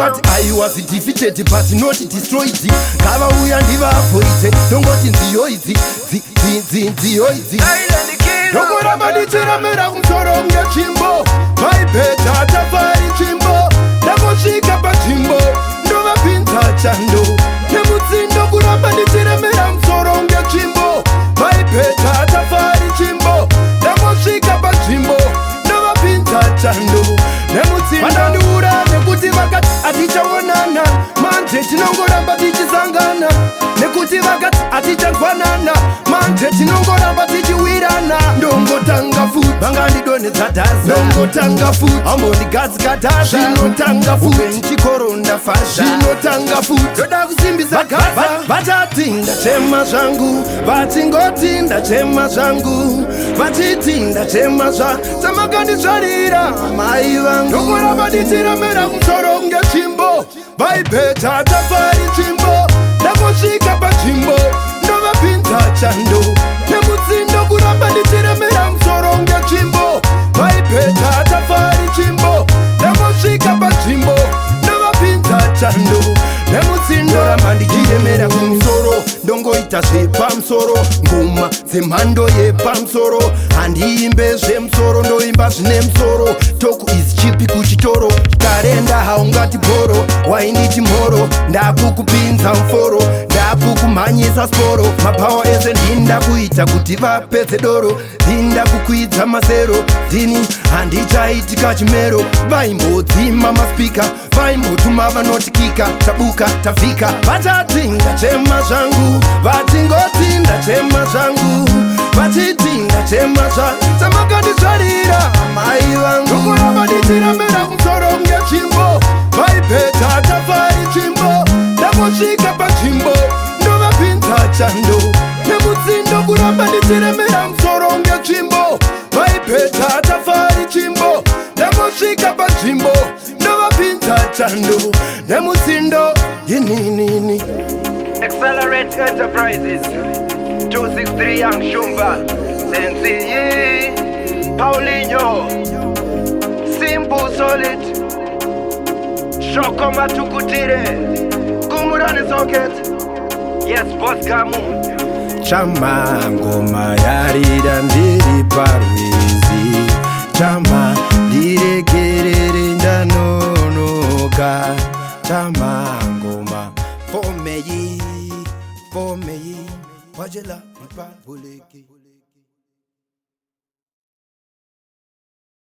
Vati I was defeated but not destroyed. Ngavauya ndivaavoide. Ndongoti nziyo idzi, nziyo idzi. Ndokuramba ndichiremera kumusoro kunge tsvimbo. Vaibheta tafari tsvimbo. Ndangosvika panzvimbo, ndovapinza chando nemutsindo. Kuramba ndichiremera musoro kunge tsvimbo. Vaibheta tafari tsvimbo. Ndangosvika panzvimbo, ndovapinza chando nemutsindo. Vanondiura nekuti vakati hatichaonana. Manje tinongoramba tichisangana nekuti vakati hatichanzwanana. Manje tinongoramba tichiwirana. Ndongotanga futi, vangandidonhedza dhaza. Ndongotanga futi, ambondigadzika dhaza. Zvinotanga futi, chikoronda fazha. Zvinotanga futi, ndoda kusimbisa gaza. Vachati ndachema zvangu, vachingoti ndachema zvangu, vachiti ndachema zva chamakandizvarira mai vangu. Ndokuramba ndichiremera kumusoro kunge tsvimbo. Vaibheta tafari tsvimbo. Ndangosvika panzvimbo, ndovapinza chando nemutsindo. Kuramba ndichiremera musoro kunge tsvimbo. Vaibheta tafari tsvimbo. Ndangosvika panzvimbo, ndovapinza chando nemutsindo. Ramba ndichiremera kumusoro, ndongoita zvepamusoro, ngoma dzemhando yepamusoro. Handiimbe zvemusoro, ndoimba zvine musoro. Talk is cheap kuchitoro, tarenda haungati bhoro. Wainditi mhoro, ndakukupinza muforo, ndakukumhanyisa sporo. Mapawa ese ndinda kuita kuti vapedze doro. Ndinda kukwidza masero, ndini handichaitika chimero. Vaimbodzima maspika, vaimbotuma vanotikika. Tabuka, tafika. Vachati ndachema zvangu, vachingoti ndachema zvangu, vachiti ndachema zva chamakandizvarira mai vangu. Ndokuramba ndichiremera kumusoro kunge tsvimbo. Vaibheta tafari tsvimbo. Ndangosvika panzvimbo, ndovapinza chando nemutsindo. Kuramba ndichiremera musoro kunge tsvimbo. Vaibheta tafari tsvimbo. Ndangosvika panzvimbo, ndovapinza chando nemutsindo. Ininini. Accelerate Enterprises 263, Young Shumba Sensi Paulinho Simple Solid Shoko Matukutire Kumurani Socket. Yes, Boss Gamu. Chama, ngoma yarira ndiri parwizi. Chama, ndiregerere, ndanonoka. Chama, ngoma fomeyi fomeyi wajela mpabuleki.